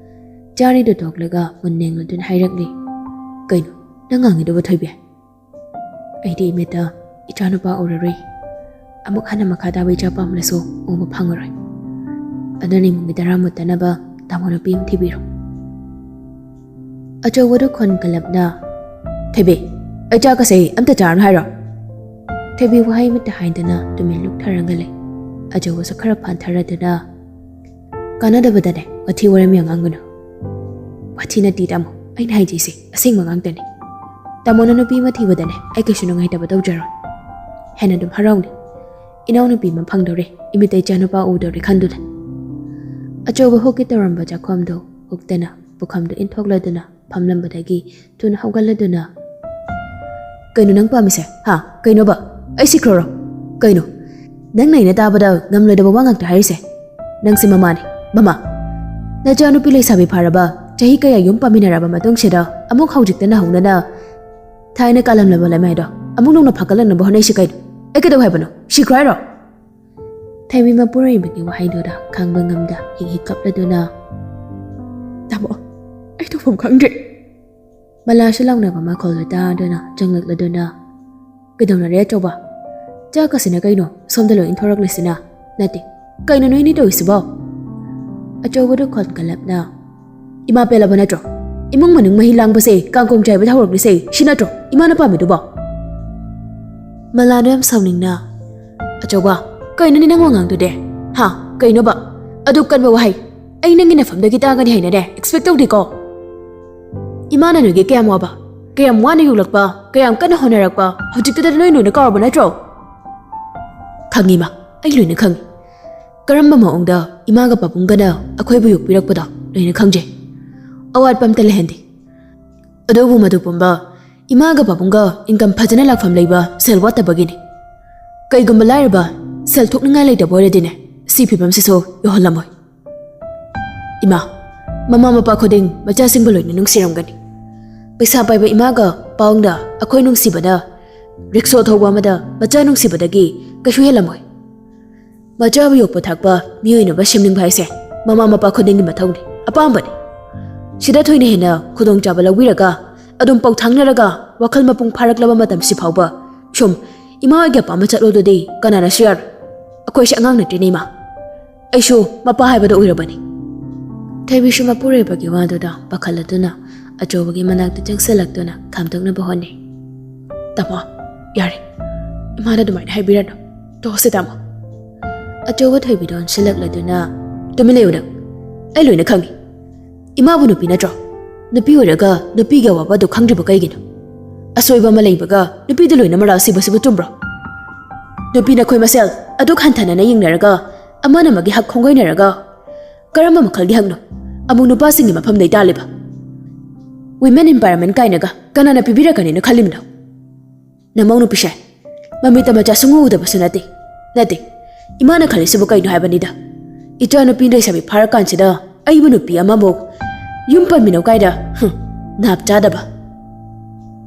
ꯆꯥꯔꯤꯗꯨ ꯇꯣꯛꯂꯒ ꯃꯨꯟꯅ ꯌꯦꯡꯂꯗꯨꯅ ꯍꯥꯏꯔꯛꯂꯤ, "ꯀꯩꯅꯣ ꯅꯪ ꯉꯥꯡꯉꯤꯗꯨꯕꯨ, ꯊꯣꯏꯕꯤ? ꯑꯩꯗꯤ ꯏꯃꯤꯠꯇ ꯏꯆꯥꯅꯨꯄꯥ ꯎꯔꯔꯣꯏ꯫ ꯑꯃꯨꯛ ꯍꯟꯅ ꯃꯈꯥ ꯇꯥꯕ ꯏꯆꯥ ꯄꯥꯝꯂꯁꯨ ꯎꯕ ꯐꯪꯉꯔꯣꯏ꯫ ꯑꯗꯨꯅ ꯏꯃꯨꯡꯒꯤ ꯇꯔꯥ ꯃꯨꯠꯇꯅꯕ ꯇꯥꯃꯣ ꯅꯨꯄꯤ ꯑꯃ ꯊꯤꯕꯤꯔꯣ꯫" ꯑꯆꯧꯕꯗꯨ ꯈꯣꯟ ꯀꯜꯂꯞꯅ, "ꯊꯣꯏꯕꯤ, ꯑꯩ ꯆꯥꯛꯀꯁꯦ ꯑꯝꯇ ꯆꯥꯔꯅꯨ ꯍꯥꯏꯔꯣ?" ꯊꯣꯏꯕꯤ ꯋꯥꯍꯩ ꯑꯃꯠꯇ ꯍꯥꯏꯗꯅ ꯇꯨꯃꯤꯟ ꯂꯨꯞꯊꯔꯒ ꯂꯩ꯫ ꯑꯆꯧꯕꯁꯨ ꯈꯔ ꯐꯥꯟꯊꯔꯗꯨꯅ, "ꯀꯥꯟꯅꯗꯕꯗꯅꯦ ꯋꯥꯊꯤ ꯋꯥꯔꯦꯝ ꯌꯥꯝ ꯉꯥꯡꯒꯅꯨ꯫ ꯋꯥꯊꯤ ꯅꯠꯇꯦ ꯇꯥꯃꯣ, ꯑꯩꯅ ꯍꯥꯏꯖꯩꯁꯦ ꯑꯁꯦꯡꯕ ꯉꯥꯛꯇꯅꯤ꯫ ꯇꯥꯃꯣꯅ ꯅꯨꯄꯤ ꯑꯃ ꯊꯤꯕꯗꯅꯦ ꯑꯩ ꯀꯩꯁꯨ ꯅꯨꯡꯉꯥꯏꯇꯕ ꯇꯧꯖꯔꯣꯏ꯫ ꯍꯦꯟꯅ ꯑꯗꯨꯝ ꯍꯔꯥꯎꯅꯤ꯫ ꯏꯅꯥꯎꯅꯨꯄꯤ ꯑꯃ ꯐꯪꯗꯧꯔꯦ, ꯏꯃꯤꯠꯇ ꯏꯆꯥꯅꯨꯄꯥ ꯎꯗꯧꯔꯦ ꯈꯟꯗꯨꯅ꯫" ꯑꯆꯧꯕ ꯍꯨꯛꯀꯤ ꯇꯧꯔꯝꯕ ꯆꯥꯛꯈꯣꯝꯗꯣ ꯍꯨꯛꯇꯅ ꯄꯨꯈꯝꯗꯣ ꯏꯟꯊꯣꯛꯂꯗꯨꯅ ꯐꯝꯂꯝꯕꯗꯒꯤ ꯊꯨꯅ ꯍꯧꯒꯠꯂꯗꯨꯅ, "ꯀꯩꯅꯣ ꯅꯪ ꯄꯥꯝꯃꯤꯁꯦ? ꯍꯥ? ꯀꯩꯅꯣꯕ? ꯑꯩ ꯁꯤꯈ꯭ꯔꯣꯔꯣ? ꯀꯩꯅꯣ? ꯅꯪꯅ ꯑꯩꯅ ꯇꯥꯕꯗ ꯉꯝꯂꯣꯏꯗꯕ ꯋꯥ ꯉꯥꯛꯇ ꯍꯥꯏꯔꯤꯁꯦ? ꯅꯪꯁꯦ ꯃꯃꯥꯅꯦ, ꯃꯃꯥ꯫ ꯅꯆꯥꯅꯨꯄꯤ ꯂꯩꯁꯥꯕꯤ ꯐꯥꯔꯕ, ꯆꯍꯤ ꯀꯌꯥ ꯌꯨꯝ ꯄꯥꯟꯃꯤꯟꯅꯔꯕ ꯃꯇꯨꯡꯁꯤꯗ ꯑꯃꯨꯛ ꯍꯧꯖꯤꯛꯇ ꯅꯧꯍꯧꯅꯅ ꯊꯥꯏꯅ ꯀꯥꯜꯂꯝꯂꯕ ꯂꯩꯃꯥꯏꯗꯣ ꯑꯃꯨꯛ ꯅꯧꯅ ꯐꯥꯒꯠꯂꯛꯅꯕ ꯍꯣꯠꯅꯩꯁꯤ ꯀꯩꯅꯣ? ꯑꯩ ꯀꯩꯗꯧ ꯍꯥꯏꯕꯅꯣ? ꯁꯤꯈ꯭ꯔꯣ ꯍꯥꯏꯔꯣ?" ꯊꯣꯏꯕꯤ ꯃꯄꯨꯔꯣꯏꯕꯒꯤ ꯋꯥꯍꯩꯗꯨꯗ ꯈꯥꯡꯕ ꯉꯝꯗ ꯍꯤꯛ ꯍꯤꯛ ꯀꯞꯂꯗꯨꯅ, "ꯇꯥꯃꯣ, ꯑꯩ ꯇꯧꯐꯝ ꯈꯪꯗ꯭ꯔꯦ꯫" ꯃꯂꯥꯁꯨ ꯂꯥꯎꯅꯕ ꯃꯈꯣꯜꯗꯨ ꯇꯥꯗꯨꯅ ꯆꯪꯂꯛꯂꯗꯨꯅ, "ꯀꯩꯗꯧꯅꯔꯦ ꯑꯆꯧꯕ? ꯆꯥꯛꯀꯁꯤꯅ ꯀꯩꯅꯣ ꯁꯣꯝꯗ ꯂꯣꯏ ꯏꯟꯊꯣꯔꯛꯂꯤꯁꯤꯅ? ꯅꯠꯇꯦ, ꯀꯩꯅꯣ ꯅꯣꯏꯅꯤ ꯇꯧꯔꯤꯁꯤꯕꯣ?" ꯑꯆꯧꯕꯗꯨ ꯈꯣꯟ ꯀꯜꯂꯞꯅ, "ꯏꯃꯥ ꯄꯦꯜꯂꯕ ꯅꯠꯇ꯭ꯔꯣ? ꯏꯃꯨꯡ ꯃꯅꯨꯡ ꯃꯍꯤ ꯂꯥꯡꯕꯁꯦ, ꯀꯥꯡꯀꯣꯡ ꯆꯥꯏꯕꯗ ꯍꯧꯔꯛꯂꯤꯁꯦ ꯁꯤ ꯅꯠꯇ꯭ꯔꯣ ꯏꯃꯥꯅ ꯄꯥꯝꯃꯤꯗꯨꯕꯣ?" ꯃꯂꯥꯗꯣ ꯌꯥꯝ ꯁꯥꯎꯅꯤꯡꯅ, "ꯑꯆꯧꯕ, ꯀꯩꯅꯣꯅꯦ ꯅꯪ ꯋꯥꯉꯥꯡꯗꯨꯗꯤ? ꯍꯥ? ꯀꯩꯅꯣꯕ? ꯑꯗꯨꯛ ꯀꯟꯕ ꯋꯥꯍꯩ ꯑꯩ ꯅꯪꯒꯤ ꯅꯐꯝꯗꯒꯤ ꯇꯥꯒꯅꯤ ꯍꯥꯏꯅꯅꯦ ꯑꯦꯛꯁꯄꯦꯛ ꯇꯧꯗꯦꯀꯣ꯫ ꯏꯃꯥꯅ ꯅꯣꯏꯒꯤ ꯀꯌꯥꯝ ꯋꯥꯕ, ꯀꯌꯥꯝ ꯋꯥꯅ ꯌꯣꯛꯂꯛꯄ, ꯀꯌꯥꯝ ꯀꯟꯅ ꯍꯣꯠꯅꯔꯛꯄ, ꯍꯧꯖꯤꯛꯇꯗ ꯅꯣꯏ ꯂꯣꯏꯅ ꯀꯥꯎꯔꯕ ꯅꯠꯇ꯭ꯔꯣ?" "ꯈꯪꯉꯤ ꯏꯃꯥ, ꯑꯩ ꯂꯣꯏꯅ ꯈꯪꯉꯤ꯫ ꯀꯔꯝꯕ ꯃꯑꯣꯡꯗ ꯏꯃꯥꯒ ꯄꯥꯕꯨꯡꯒꯅ ꯑꯩꯈꯣꯏꯕꯨ ꯌꯣꯛꯄꯤꯔꯛꯄꯗꯣ ꯂꯣꯏꯅ ꯈꯪꯖꯩ꯫ ꯑꯋꯥꯠꯄ ꯑꯝꯇ ꯂꯩꯍꯟꯗꯦ꯫ ꯑꯗꯨꯕꯨ ꯃꯗꯨ ꯄꯨꯝꯕ ꯏꯃꯥꯒ ꯄꯥꯕꯨꯡꯒ ꯏꯟꯀꯝ ꯐꯖꯅ ꯂꯥꯛꯐꯝ ꯂꯩꯕ ꯁꯦꯜ ꯋꯥꯠꯇꯕꯒꯤꯅꯤ꯫ ꯀꯩꯒꯨꯝꯕ ꯂꯥꯏꯔꯕ ꯁꯦꯜ ꯊꯣꯛꯅꯤꯡꯉꯥꯏ ꯂꯩꯇꯕ ꯑꯣꯏꯔꯗꯤꯅꯦ, ꯁꯤ ꯐꯤꯕꯝꯁꯤꯁꯨ ꯌꯧꯍꯜꯂꯝꯃꯣꯏ꯫ ꯏꯃꯥ, ꯃꯃꯥ ꯃꯄꯥ ꯈꯨꯗꯤꯡ ꯃꯆꯥꯁꯤꯡꯕꯨ ꯂꯣꯏꯅ ꯅꯨꯡꯁꯤꯔꯝꯒꯅꯤ꯫ ꯄꯩꯁꯥ ꯄꯥꯏꯕ ꯏꯃꯥꯒ ꯄꯥꯕꯨꯡꯗ ꯑꯩꯈꯣꯏ ꯅꯨꯡꯁꯤꯕꯅ ꯔꯤꯛꯁꯣ ꯊꯧꯕ ꯑꯃꯗ ꯃꯆꯥ ꯅꯨꯡꯁꯤꯕꯗꯒꯤ ꯀꯩꯁꯨ ꯍꯦꯜꯂꯝꯃꯣꯏ꯫ ꯃꯆꯥꯕꯨ ꯌꯣꯛꯄ ꯊꯥꯛꯄ ꯃꯤꯑꯣꯏꯅꯕ ꯁꯦꯝꯅꯤꯡꯕ ꯍꯥꯏꯁꯦ ꯃꯃꯥ ꯃꯄꯥ ꯈꯨꯗꯤꯡꯒꯤ ꯃꯊꯧꯅꯤ, ꯑꯄꯥꯝꯕꯅꯤ꯫ ꯁꯤꯗ ꯊꯣꯏꯅ ꯍꯦꯟꯅ ꯈꯨꯗꯣꯡꯆꯥꯕ ꯂꯧꯕꯤꯔꯒ ꯑꯗꯨꯝ ꯄꯧꯊꯥꯡꯅꯔꯒ ꯋꯥꯈꯜ ꯃꯄꯨꯡ ꯐꯥꯔꯛꯂꯕ ꯃꯇꯝꯁꯤ ꯐꯥꯎꯕ ꯁꯨꯝ ꯏꯃꯥ ꯍꯣꯏꯒꯤ ꯑꯄꯥꯝꯕ ꯆꯠꯂꯣꯗꯨꯗꯤ ꯀꯅꯥꯅꯁꯨ ꯌꯥꯔꯣꯏ꯫ ꯑꯩꯈꯣꯏꯁꯦ ꯑꯉꯥꯡ ꯅꯠꯇꯦꯅꯦ ꯏꯃꯥ꯫ ꯑꯩꯁꯨ ꯃꯄꯥ ꯍꯥꯏꯕꯗꯣ ꯑꯣꯏꯔꯕꯅꯤ꯫ ꯊꯣꯏꯕꯤꯁꯨ ꯃꯄꯨꯔꯣꯏꯕꯒꯤ ꯋꯥꯗꯨꯗ ꯄꯥꯈꯠꯂꯗꯨꯅ ꯑꯆꯧꯕꯒꯤ ꯃꯅꯥꯛꯇ ꯆꯪꯁꯤꯜꯂꯛꯇꯨꯅ ꯈꯥꯝꯗꯣꯛꯅꯕ ꯍꯣꯠꯅꯩ꯫ "ꯇꯥꯃꯣ, ꯌꯥꯔꯦ, ꯏꯃꯥꯅ ꯑꯗꯨꯃꯥꯏꯅ ꯍꯥꯏꯕꯤꯔꯅꯨ꯫ ꯇꯣꯛꯑꯁꯦ ꯇꯥꯃꯣ꯫" ꯑꯆꯧꯕ ꯊꯣꯏꯕꯤꯗ ꯑꯣꯟꯁꯤꯜꯂꯛꯂꯗꯨꯅ, "ꯇꯨꯃꯤꯟ ꯂꯩꯌꯨ ꯅꯪ꯫ ꯑꯩ ꯂꯣꯏꯅ ꯈꯪꯉꯤ꯫ ꯏꯃꯥꯕꯨ ꯅꯨꯄꯤ ꯅꯠꯇ꯭ꯔꯣ? ꯅꯨꯄꯤ ꯑꯣꯏꯔꯒ ꯅꯨꯄꯤꯒꯤ ꯑꯋꯥꯕ ꯑꯗꯨ ꯈꯪꯗ꯭ꯔꯤꯕ ꯀꯩꯒꯤꯅꯣ? ꯑꯁꯣꯏꯕ ꯑꯃ ꯂꯩꯕꯒ ꯅꯨꯄꯤꯗ ꯂꯣꯏꯅ ꯃꯔꯥꯜ ꯁꯤꯕꯁꯤꯕꯨ ꯆꯨꯝꯕ꯭ꯔꯣ? ꯅꯨꯄꯤ ꯅꯈꯣꯏ ꯃꯁꯦꯜ ꯑꯗꯨꯛ ꯍꯟꯊꯅꯅ ꯌꯦꯡꯅꯔꯒ ꯑꯃꯅ ꯑꯃꯒꯤ ꯍꯛ ꯈꯣꯡꯒꯣꯏꯅꯔꯒ ꯀꯔꯝꯕ ꯃꯈꯜꯒꯤ ꯍꯛꯅꯣ ꯑꯃꯨꯛ ꯅꯨꯄꯥꯁꯤꯡꯒꯤ ꯃꯐꯝꯗꯩ ꯇꯥꯜꯂꯤꯕ? Women empowerment ꯀꯥꯏꯅꯒ ꯀꯅꯥꯅ ꯄꯤꯕꯤꯔꯛꯀꯅꯤꯅ ꯈꯜꯂꯤꯕꯅꯣ? ꯅꯃꯧ ꯅꯨꯄꯤꯁꯦ ꯃꯃꯤꯠꯇ ꯃꯆꯥ ꯁꯨꯡꯎ ꯎꯗꯕꯁꯨ ꯅꯠꯇꯦ꯫ ꯅꯠꯇꯦ, ꯏꯃꯥꯅ ꯈꯜꯂꯤꯁꯤꯕꯨ ꯀꯩꯅꯣ ꯍꯥꯏꯕꯅꯤꯗ꯫ ꯏꯆꯥ ꯅꯨꯄꯤ ꯂꯩꯁꯥꯕꯤ ꯐꯥꯔꯀꯥꯟꯁꯤꯗ ꯑꯩꯕꯨ ꯅꯨꯄꯤ ꯑꯃꯃꯨꯛ ꯌꯨꯝ ꯄꯟꯃꯤꯅꯧ ꯀꯥꯏꯗ? ꯍꯨꯝ, ꯅꯥꯞ ꯆꯥꯗꯕ꯫"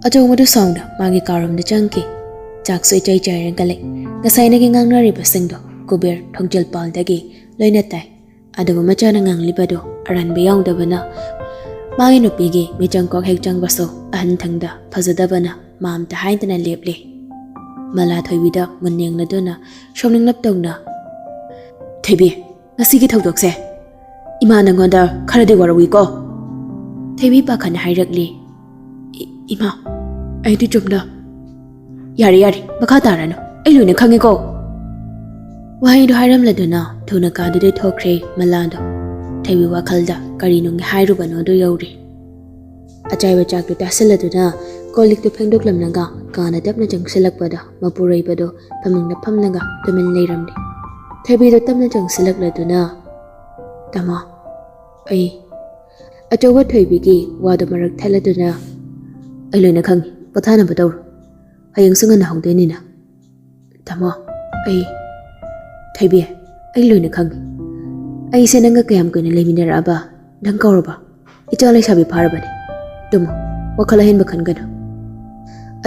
ꯑꯆꯧꯕꯗꯨ ꯁꯥꯎꯅ ꯃꯥꯒꯤ ꯀꯥꯔꯣꯝꯗ ꯆꯪꯈꯤ꯫ ꯆꯥꯛꯁꯨ ꯏꯆꯥꯏ ꯆꯥꯏꯔꯒ ꯂꯩ꯫ ꯉꯁꯥꯏꯗꯒꯤ ꯉꯥꯡꯅꯔꯤꯕꯁꯤꯡꯗꯣ ꯀꯨꯕꯦꯔ ꯊꯣꯡꯖꯤꯜ ꯄꯥꯜꯗꯒꯤ ꯂꯣꯏꯅ ꯇꯥꯏ꯫ ꯑꯗꯨꯕꯨ ꯃꯆꯥꯅ ꯉꯥꯡꯂꯤꯕꯗꯨ ꯑꯔꯥꯟꯕ ꯌꯥꯎꯗꯕꯅ ꯃꯥꯒꯤ ꯅꯨꯄꯤꯒꯤ ꯃꯤꯆꯪ ꯀꯣꯛ ꯍꯦꯛ ꯆꯪꯕꯁꯨ ꯑꯍꯟ ꯊꯪꯗ ꯐꯖꯗꯕꯅ ꯃꯥ ꯑꯝꯇ ꯍꯥꯏꯗꯅ ꯂꯦꯞꯂꯤ꯫ ꯃꯂꯥ ꯊꯣꯏꯕꯤꯗ ꯃꯨꯟꯅ ꯌꯦꯡꯂꯗꯨꯅ ꯁꯥꯎꯅꯤꯡꯂꯞ ꯇꯧꯅ, "ꯊꯣꯏꯕꯤ, ꯉꯁꯤꯒꯤ ꯊꯧꯗꯣꯛꯁꯦ ꯏꯃꯥ ꯅꯪꯉꯣꯟꯗ ꯈꯔꯗꯤ ꯋꯥꯔꯧꯏꯀꯣ?" ꯊꯣꯏꯕꯤ ꯄꯥꯈꯠꯅ ꯍꯥꯏꯔꯛꯂꯤ꯫ "ꯏ-, ꯏꯃꯥ, ꯑꯩꯗꯤ ꯆꯨꯝꯅ..." "ꯌꯥꯔꯦ, ꯌꯥꯔꯦ, ꯃꯈꯥ ꯇꯥꯔꯅꯨ, ꯑꯩ ꯂꯣꯏꯅ ꯈꯪꯉꯦꯀꯣ꯫" ꯋꯥꯍꯩꯗꯨ ꯍꯥꯏꯔꯝꯂꯗꯨꯅ ꯊꯨꯅ ꯀꯥꯗꯨꯗꯩ ꯊꯣꯛꯈ꯭ꯔꯦ ꯃꯂꯥꯗꯣ꯫ ꯊꯣꯏꯕꯤ ꯋꯥꯈꯜꯗ ꯀꯔꯤꯅꯨꯡꯒꯤ ꯍꯥꯏꯔꯨꯕꯅꯣꯗꯨ ꯌꯧꯔꯦ꯫ ꯑꯆꯥꯏꯕ ꯆꯥꯛꯇꯨ ꯆꯥꯁꯤꯜꯂꯗꯨꯅ ꯀꯣꯜ ꯂꯤꯛꯇꯨ ꯐꯦꯡꯗꯣꯛꯂꯝꯂꯒ ꯀꯥꯗ ꯇꯞꯅ ꯆꯪꯁꯤꯜꯂꯛꯄꯗ ꯃꯄꯨꯔꯣꯏꯕꯗꯣ ꯐꯃꯨꯡꯗ ꯐꯝꯂꯒ ꯇꯨꯃꯤꯟ ꯂꯩꯔꯝꯂꯦ꯫ ꯊꯣꯏꯕꯤꯗꯣ ꯇꯞꯅ ꯆꯪꯁꯤꯜꯂꯛꯂꯗꯨꯅ, "ꯇꯥꯃꯣ, ꯑꯩ..." ꯑꯆꯧꯕ ꯊꯣꯏꯕꯤꯒꯤ ꯋꯥꯗꯨ ꯃꯔꯛ ꯊꯠꯂꯗꯨꯅ, "ꯑꯩ ꯂꯣꯏꯅ ꯈꯪꯉꯤ, ꯄꯣꯊꯥꯅꯕ ꯇꯧꯔꯣ꯫ ꯍꯌꯦꯡꯁꯨ ꯉꯟꯅ ꯍꯧꯗꯣꯏꯅꯤꯅ꯫" "ꯇꯥꯃꯣ, ꯑꯩ..." "ꯊꯣꯏꯕꯤ, ꯑꯩ ꯂꯣꯏꯅ ꯈꯪꯉꯤ꯫ ꯑꯩꯁꯦ ꯅꯪꯒ ꯀꯌꯥꯝ ꯀꯨꯏꯅ ꯂꯩꯃꯤꯟꯅꯔꯛꯑꯕ? ꯅꯪ ꯀꯥꯎꯔꯕ? ꯏꯆꯥ ꯂꯩꯁꯥꯕꯤ ꯐꯥꯔꯕꯅꯤ꯫ ꯇꯨꯝꯃꯣ, ꯋꯥꯈꯜ ꯑꯍꯦꯟꯕ ꯈꯟꯒꯅꯨ꯫"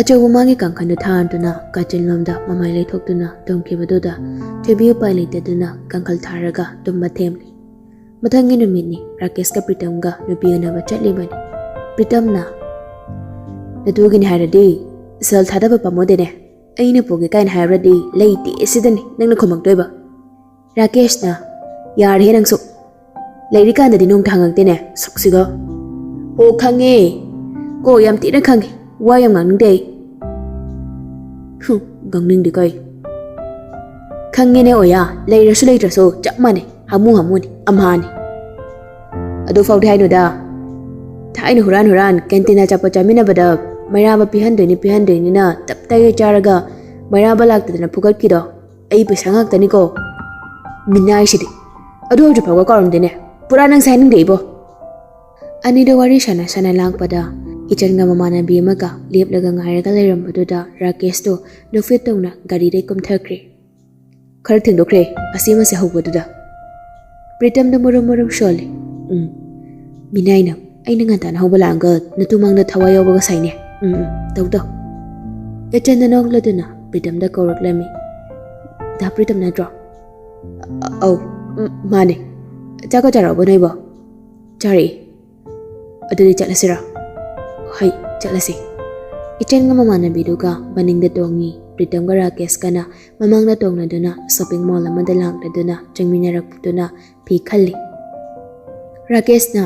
ꯑꯆꯧꯕ ꯃꯥꯒꯤ ꯀꯥꯡꯈꯟꯗꯨ ꯊꯥꯗꯨꯅ ꯀꯥꯆꯤꯟꯂꯣꯝꯗ ꯃꯃꯥꯏ ꯂꯩꯊꯣꯛꯇꯨꯅ ꯇꯨꯝꯈꯤꯕꯗꯨꯗ ꯊꯣꯏꯕꯤ ꯎꯄꯥꯏ ꯂꯩꯇꯗꯨꯅ ꯀꯥꯡꯈꯜ ꯊꯥꯔꯒ ꯇꯨꯝꯕ ꯊꯦꯝꯂꯤ꯫ ꯃꯊꯪꯒꯤ ꯅꯨꯃꯤꯠꯅꯤ, ꯔꯥꯀꯦꯁꯀ ꯄ꯭ꯔꯤꯇꯝꯒ ꯅꯨꯄꯤ ꯎꯅꯕ ꯆꯠꯂꯤꯕꯅꯤ꯫ ꯄ꯭ꯔꯤꯇꯝꯅ, "ꯅꯇꯨꯒꯤꯅꯤ ꯍꯥꯏꯔꯗꯤ ꯁꯦꯜ ꯊꯥꯗꯕ ꯄꯥꯝꯃꯨꯗꯦꯅꯦ, ꯑꯩꯅ ꯄꯨꯒꯦ ꯀꯥꯏꯅ ꯍꯥꯏꯔꯨꯔꯗꯤ ꯂꯩꯇꯦ ꯁꯤꯗꯅꯤ ꯅꯪꯅ ꯈꯨꯝꯃꯛꯇꯣꯏꯕ"꯫ ꯔꯥꯀꯦꯁꯅ, "ꯌꯥꯔꯦꯍꯦ ꯅꯪꯁꯨ, ꯂꯩꯔꯤꯀꯥꯟꯗꯗꯤ ꯅꯣꯡꯇ ꯍꯪꯉꯛꯇꯦꯅꯦ, ꯁꯛꯁꯤꯒ"꯫ "ꯑꯣ ꯈꯪꯉꯦ, ꯀꯣ ꯌꯥꯝ ꯊꯤꯅ ꯈꯪꯉꯦ, ꯋꯥ ꯌꯥꯝ ꯉꯥꯡꯅꯤꯡꯗꯦ ꯑꯩ"꯫ "ꯍꯨꯝ, ꯉꯥꯡꯅꯤꯡꯗꯦ ꯀꯩ?" "ꯈꯪꯉꯦꯅꯦ ꯑꯣꯌꯥ, ꯂꯩꯔꯁꯨ ꯂꯩꯇ꯭ꯔꯁꯨ ꯆꯞ ꯃꯥꯟꯅꯩ, ꯍꯥꯃꯨ ꯍꯥꯃꯨꯅꯤ, ꯑꯝꯍꯥꯅꯤ"꯫ "ꯑꯗꯨ ꯐꯥꯎꯗꯤ ꯍꯥꯏꯅꯨꯗ, ꯊꯥꯏꯅ ꯍꯨꯔꯥꯟ ꯍꯨꯔꯥꯟ ꯀꯦꯟꯇꯤꯟ ꯑꯆꯥꯄꯣꯠ ꯆꯥꯃꯤꯟꯅꯕꯗ ꯃꯩꯔꯥꯕ ꯄꯤꯍꯟꯗꯣꯏꯅꯤ ꯄꯤꯍꯟꯗꯣꯏꯅꯤꯅ ꯇꯞ ꯇꯥꯏꯒꯩ ꯆꯥꯔꯒ ꯃꯩꯔꯥꯕ ꯂꯥꯛꯇꯗꯅ ꯐꯨꯒꯠꯈꯤꯗꯣ, ꯑꯩ ꯄꯩꯁꯥ ꯉꯥꯛꯇꯅꯤꯀꯣ꯫ ꯃꯤꯅꯥꯏꯁꯤꯗꯤ꯫ ꯑꯗꯨ ꯍꯧꯖꯤꯛ ꯐꯥꯎꯕ ꯀꯥꯎꯔꯝꯗꯦꯅꯦ꯫ ꯄꯨꯔꯥ ꯅꯪꯁꯦ ꯍꯥꯏꯅꯤꯡꯗꯦ ꯏꯕꯣ"꯫ ꯑꯅꯤꯗꯣ ꯋꯥꯔꯤ ꯁꯥꯟꯅ ꯁꯥꯟꯅ ꯂꯥꯛꯄꯗ ꯏꯆꯟꯒ ꯃꯃꯥꯟꯅꯕꯤ ꯑꯃꯒ ꯂꯦꯞꯂꯒ ꯉꯥꯏꯔꯒ ꯂꯩꯔꯝꯕꯗꯨꯗ ꯔꯥꯀꯦꯁꯇꯣ ꯅꯨꯐꯦꯠ ꯇꯧꯅ ꯒꯥꯔꯤꯗꯩ ꯀꯨꯝꯊꯈ꯭ꯔꯦ꯫ "ꯈꯔ ꯊꯦꯡꯗꯣꯛꯈ꯭ꯔꯦ ꯑꯁꯤ ꯑꯃꯁꯦ ꯍꯧꯕꯗꯨꯗ"꯫ ꯄ꯭ꯔꯤꯇꯝꯗ ꯃꯨꯔꯨꯝ ꯃꯨꯔꯨꯝ ꯁꯣꯜꯂꯤ꯫ "ꯎꯝ, ꯃꯤꯅꯥꯏꯅ ꯑꯩꯅ ꯉꯟꯇꯥꯅ ꯍꯧꯕ ꯂꯥꯛꯑꯒ ꯅꯇꯨ ꯃꯥꯡꯗ ꯊꯋꯥꯏ ꯌꯥꯎꯕꯒ ꯁꯥꯏꯅꯦ꯫ ꯎꯝ, ꯎꯝ, ꯇꯧ ꯇꯧ"꯫ ꯏꯆꯟꯅ ꯅꯣꯛꯂꯗꯨꯅ ꯄ꯭ꯔꯤꯇꯝꯗ ꯀꯧꯔꯛꯂꯝꯃꯤ꯫ "ꯗꯥ ꯄ꯭ꯔꯤꯇꯝ ꯅꯠꯇ꯭ꯔꯣ?" "ꯑ-, ꯑꯧ, ꯎꯝ, ꯃꯥꯅꯦ꯫ ꯆꯥꯛꯀ ꯆꯥꯔꯛꯑꯕꯣ ꯅꯣꯏꯕꯣ?" "ꯆꯥꯔꯛꯑꯦ"꯫ "ꯑꯗꯨꯗꯤ ꯆꯠꯂꯁꯤꯔꯣ?" "ꯍꯣꯏ, ꯆꯠꯂꯁꯤ"꯫ ꯏꯆꯟꯒ ꯃꯃꯥꯟꯅꯕꯤꯗꯨꯒ ꯃꯅꯤꯡꯗ ꯇꯣꯡꯉꯤ꯫ ꯄ꯭ꯔꯤꯇꯝꯒ ꯔꯥꯀꯦꯁꯀꯅ ꯃꯃꯥꯡꯗ ꯇꯣꯡꯅꯗꯨꯅ ꯁꯣꯄꯤꯡ ꯃꯣꯜ ꯑꯃꯗ ꯂꯥꯛꯂꯗꯨꯅ ꯆꯪꯃꯤꯟꯅꯔꯛꯇꯨꯅ ꯐꯤ ꯈꯜꯂꯤ꯫ ꯔꯥꯀꯦꯁꯅ,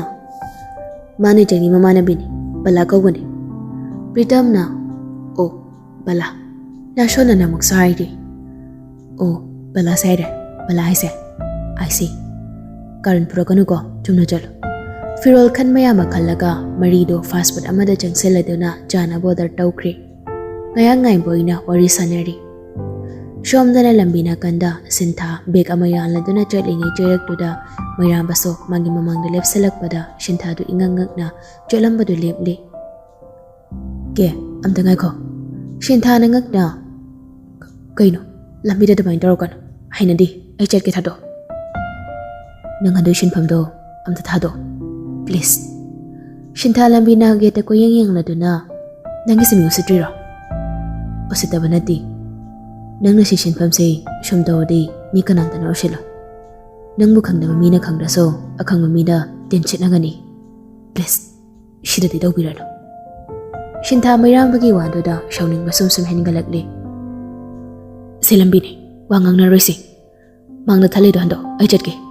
"ꯃꯥꯅꯦ ꯏꯆꯟꯒꯤ ꯃꯃꯥꯟꯅꯕꯤꯅꯤ, ꯕꯂꯥ ꯀꯧꯕꯅꯤ"꯫ ꯄ꯭ꯔꯤꯇꯝꯅ, "ꯑꯣ, ꯕꯂꯥ, ꯅꯥꯁꯣꯟꯅꯅ ꯑꯃꯨꯛꯁꯨ ꯍꯥꯏꯔꯤ"꯫ "ꯑꯣ, ꯕꯂꯥꯁꯦ ꯍꯥꯏꯔꯦ, ꯕꯂꯥ ꯍꯥꯏꯁꯦ꯫ I C. ꯀꯥꯔꯟ ꯐꯨꯔꯛꯀꯅꯨꯀꯣ, ꯆꯨꯝꯅ ꯆꯠꯂꯣ"꯫ ꯐꯤꯔꯣꯜ ꯈꯟ ꯃꯌꯥꯝ ꯑꯃ ꯈꯜꯂꯒ ꯃꯔꯤꯗꯣ ꯐꯥꯁ ꯐꯨꯗ ꯑꯃꯗ ꯆꯪꯁꯤꯜꯂꯗꯨꯅ ꯆꯥꯅꯕ ꯑꯣꯔꯗꯔ ꯇꯧꯈ꯭ꯔꯦ꯫ ꯉꯥꯏꯍꯥꯛ ꯉꯥꯏꯕ ꯑꯣꯏꯅ ꯋꯥꯔꯤ ꯁꯥꯟꯅꯔꯤ꯫ ꯁꯣꯝꯗꯅ ꯂꯝꯕꯤ ꯅꯥꯀꯟꯗ ꯁꯤꯟꯊꯥ ꯕꯦꯒ ꯑꯃ ꯌꯥꯜꯂꯗꯨꯅ ꯆꯠꯂꯤꯉꯩ ꯆꯩꯔꯛꯇꯨꯗ ꯃꯩꯔꯥꯕꯁꯨ ꯃꯥꯒꯤ ꯃꯃꯥꯡꯗ ꯂꯦꯞꯁꯤꯜꯂꯛꯄꯗ ꯁꯤꯟꯊꯥꯗꯨ ꯏꯉꯛ ꯉꯛꯅ ꯆꯠꯂꯝꯕꯗꯨ ꯂꯦꯞꯂꯦ꯫ "ꯀꯦ, ꯑꯝꯇ ꯉꯥꯏꯈꯣ"꯫ ꯁꯤꯟꯊꯥꯅ ꯉꯛꯅ, "ꯀ-, ꯀꯩꯅꯣ? ꯂꯝꯕꯤꯗ ꯑꯗꯨꯃꯥꯏꯅ ꯇꯧꯔꯛꯀꯅꯨ꯫ ꯍꯩꯅꯗꯦ꯫ ꯑꯩ ꯆꯠꯀꯦ, ꯊꯥꯗꯣꯛ"꯫ "ꯅꯪ ꯑꯗꯨꯏ ꯁꯤꯟꯐꯝꯗꯣ ꯑꯝꯇ ꯊꯥꯗꯣꯛ, ꯄ꯭ꯂꯤꯖ"꯫ ꯁꯤꯟꯊꯥ ꯂꯝꯕꯤ ꯅꯥꯛ ꯒꯦꯠꯇ ꯀꯣꯏꯌꯦꯡ ꯌꯦꯡꯂꯗꯨꯅ, "ꯅꯪꯒꯤꯁꯦ ꯃꯤ ꯎꯁꯤꯠꯇ꯭ꯔꯤꯔꯣ?" "ꯎꯁꯤꯠꯇꯕ ꯅꯠꯇꯦ꯫ ꯅꯪꯅ ꯁꯤ ꯁꯤꯟꯐꯝꯁꯦ ꯁꯨꯝ ꯇꯧꯔꯗꯤ ꯃꯤ ꯀꯅꯥꯝꯇꯅ ꯎꯁꯤꯠꯂꯣꯏ"꯫ ꯅꯪꯕꯨ ꯈꯪꯗꯕ ꯃꯤꯅ ꯈꯪꯗ꯭ꯔꯁꯨ ꯑꯈꯪꯕ ꯃꯤꯗ ꯇꯤꯟꯁꯤꯠꯅꯒꯅꯤ꯫ Please, ꯁꯤꯗꯗꯤ ꯇꯧꯕꯤꯔꯅꯨ꯫ ꯁꯤꯟꯊꯥ ꯃꯩꯔꯥꯝꯕꯒꯤ ꯋꯥꯗꯨꯗ ꯁꯥꯎꯅꯤꯡꯕ ꯁꯨꯝ ꯁꯨꯝ ꯍꯦꯟꯒꯠꯂꯛꯂꯤ꯫ "ꯁꯤ ꯂꯝꯕꯤꯅꯤ, ꯋꯥ ꯉꯥꯡꯅꯔꯣꯏꯁꯤ꯫ ꯃꯥꯡꯗ ꯊꯠꯂꯤꯗꯣ ꯍꯟꯗꯣꯛ, ꯑꯩ ꯆꯠꯀꯦ꯫